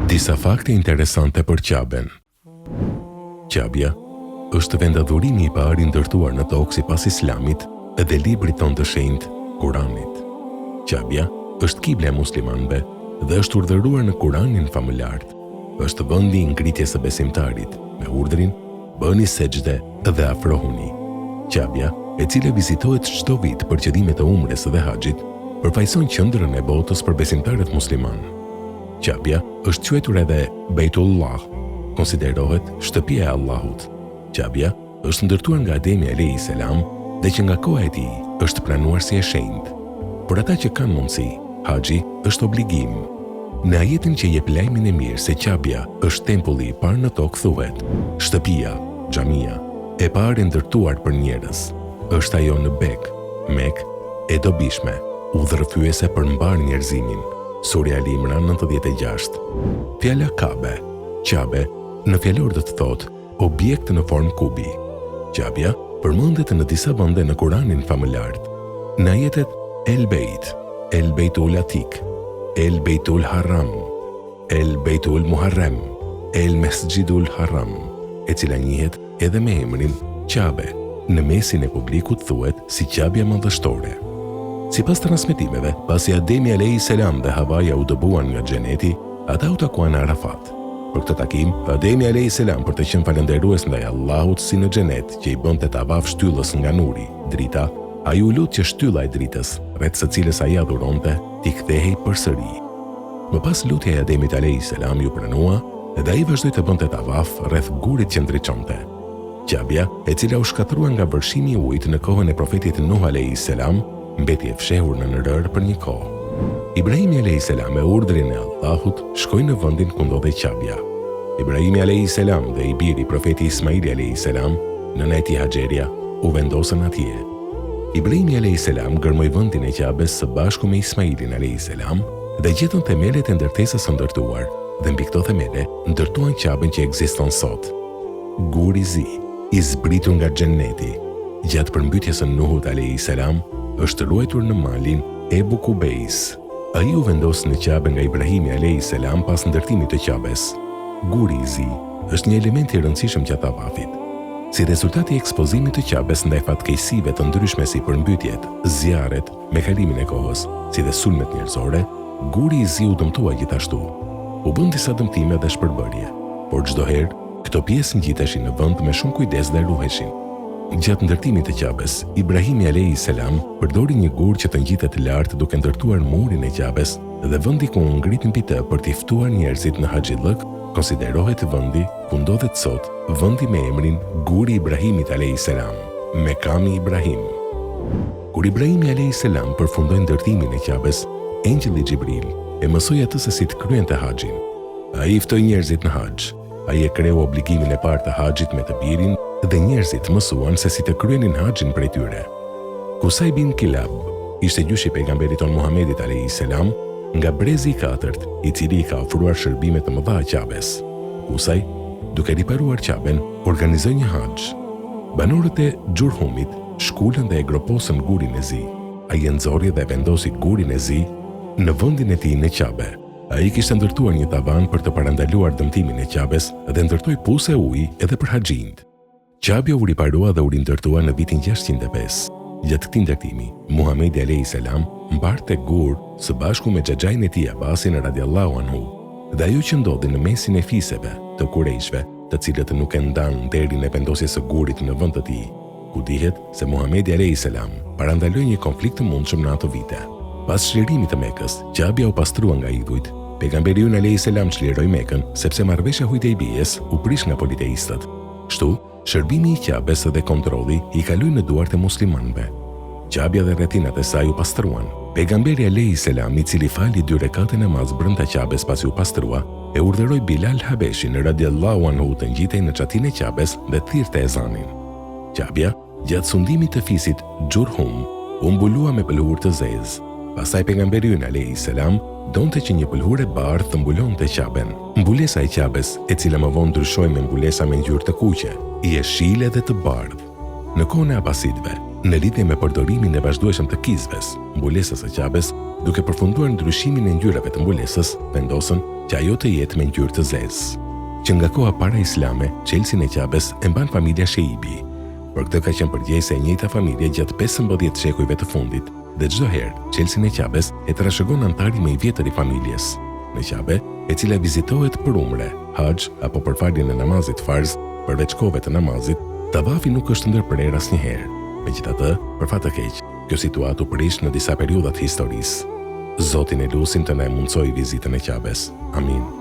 Disa fakte interesante për Qaben. Qabja është vendadhurimi i parë i ndërtuar në tokë sipas Islamit dhe librit tonë të shenjtë, Kuranit. Qabja është kibla e muslimanëve dhe është urdhëruar në Kuranin famëlartë. Është vendi i ngritjes së besimtarit, me urdhrin Bëni sexhde dhe afrohuni. Qabja, e cila vizitohet çdo vit për qëllime të Umres dhe Haxhit, përfaqëson qendrën e botës për besimtarët muslimanë. Qabja është quajtur edhe Bejtullah, konsiderohet shtëpia e Allahut. Qabja është ndërtuar nga Ademi alejhi selam dhe që nga koha e tij është pranuar si e shenjtë. Për ata që kanë mundësi, Haxhi është obligim. Në ajetin që jep lajmin e mirë se Qabja është tempulli i parë në tokë thuhet, Shtëpia, xhamia, e parë e ndërtuar për njerëz, është ajo në Bekë, Mekë, e dobishme, udhërrëfyese për mbarë njerëzimin. Surja Ali Imran 96. Fjala Kabe, Qabe, në fjalor do të thotë objekt në formë kubi. Qabja përmendet në disa vende në Kuranin famëlartë. Në ajetet El Bejt, El Bejtul Atik, El Bejtul Haram, El Bejtul Muharrem, El Mesxhidul Haram, e cila njihet edhe me emrin Qabe, në mesin e publikut thuhet si Qabja Madhështore. Sipas transmetimeve, pasi Ademi alejhi selam dhe Havaja u dëbuan nga Xheneti, ata u takuan në Arafat. Për këtë takim, Ademi alejhi selam për të qenë falënderues ndaj Allahut si në Xhenet që i bënte tavaf shtyllës nga nuri, drita, ai u lut që shtylla e dritës, rreth së cilës ai adhuronte, t'i kthehej përsëri. Më pas lutja e Ademit alejhi selam iu pranua dhe ai vazhdoi të bënte tavaf rreth gurit që ndriçonte. Qabja, e cila u shkatërrua nga vërshimi i ujit në kohën e Profetit Nuh alejhi selam, mbeti e fshehur nën rërë për një kohë. Ibrahimi alejhi selam me urdhrin e Allahut shkoi në vendin ku ndodhej Qabja. Ibrahimi alejhi selam dhe i biri Profeti Ismaili alejhi selam, nëna e tij Haxherja, u vendosën atje. Ibrahimi alejhi selam gërmoi vendin e Qabes së bashku me Ismailin alejhi selam dhe gjetën themelet e ndërtesës së ndërtuar dhe mbi këto themele ndërtuan Qaben që ekziston sot. Guri i zi, i zbritur nga Xhenneti, gjatë përmbytjes së Nuhut alejhi selam, është ruajtur në malin Ebu Kubejs. Ai u vendos në Qabe nga Ibrahimi alejhi selam pas ndërtimit të Qabes. Guri i zi është një element i rëndësishëm gjatë tavafit. Si rezultat i ekspozimit të Qabes ndaj fatkeqësive të ndryshme si përmbytjet, zjarret, me kalimin e kohës, si dhe sulmet njerëzore, guri i zi u dëmtua gjithashtu. U bënë disa dëmtime dhe shpërbërje, por çdo herë, këto pjesë ngjiteshin në vend me shumë kujdes dhe ruheshin. Gjatë ndërtimit të Qabes, Ibrahimi alejhi selam përdori një gur që të ngjitet lart duke ndërtuar murin e Qabes dhe vendi ku u ngrit mbi të për t'i ftuar njerëzit në haxhillëk konsiderohet vendi ku ndodhet sot vendi me emrin Guri i Ibrahimit alejhi selam, Mekami Ibrahim. Kur Ibrahimi alejhi selam përfundoi ndërtimin e Qabes, engjëlli Xhibril e mësoi atë se si të kryente haxhin. Ai i ftoi njerëzit në haxh. Ai e kreu obligimin e parë të haxhit me të birin dhe njerëzit mësuan se si të kryenin haxhin prej tyre. Kusaj bin Kilab ishte gjyshi i pejgamberit tonë Muhamedit alejhi selam, nga brezi i katërt, i cili i ka ofruar shërbime të mëdha Qabes. Kusaj, duke riparuar Qaben, organizoi një haxh. Banorët e Xhurhumit shkulën dhe e groposën gurin e zi. Ai e nxori dhe e vendosi gurin e zi në vendin e tij në Qabe. Ai kishte ndërtuar një tavan për të parandaluar dëmtimin e Qabes dhe ndërtoi puse uji edhe për haxhinjtë. Qabja u riparua dhe u rindërtua në vitin 605. Gjatë këtij ndërtimi, Muhamedi alejhi selam mbarte gurë së bashku me xhaxhain e tij Abbasin radiallahu anhu. Dhe ajo që ndodhi në mesin e fiseve të Kurejshve, të cilët nuk e ndanë nderin e vendosjes së gurit në vend të tij, ku dihet se Muhamedi alejhi selam parandaloi një konflikt të mundshëm në ato vite. Pas çlirimit të Mekës, Qabja u pastrua nga idhujt. Pejgamberi ynë alejhi selam çliroi Mekën, sepse marrëveshja e Hudejbijes u prish nga politeistët. Kështu, shërbimi i Qabes dhe kontrolli i kaloi në duart e muslimanëve. Qabja dhe rrethinat e saj u pastruan. Pejgamberi alejhi selam, i cili fali dy rekate namaz brenda Qabes pasi u pastrua, e urdhëroi Bilal Habeshin radiallahu anhu të ngjitej në çatinë e Qabes dhe të thirrte ezanin. Qabja, gjatë sundimit të fisit Xhurhum, u mbulua me pëlhurë të zezë. Pastaj pejgamberi ynë alejhi selam donte që një pëlhurë e bardhë të mbulonte Qaben. Mbulesa e Qabes, e cila më vonë ndryshoi me mbulesa me ngjyrë të kuqe, jeshile dhe të bardhë. Në kohën e Abasidëve, në lidhje me përdorimin e vazhdueshëm të kisves, mbulesës së Qabes, duke përfunduar ndryshimin e ngjyrave të mbulesës, vendosën. që ajo të jetë me ngjyrë të zezë. Që nga koha paraislame, çelësin e Qabes e mban familja Sheibi. Për këtë ka qenë përgjegjëse e njëjta familje gjatë 15 shekujve të fundit dhe çdo herë çelësin e Qabes e trashëgon anëtari më i vjetër i familjes. Në Qabe, e cila vizitohet për umre, haxh apo për faljen e namazit farz, përveç kohëve të namazit, tavafi nuk është ndërprerë asnjëherë. Megjithatë, për fat të keq, kjo situatë u prish në disa periudha të historisë. Zotin e lusim të na e mundësojë vizitën e Qabes. Amin.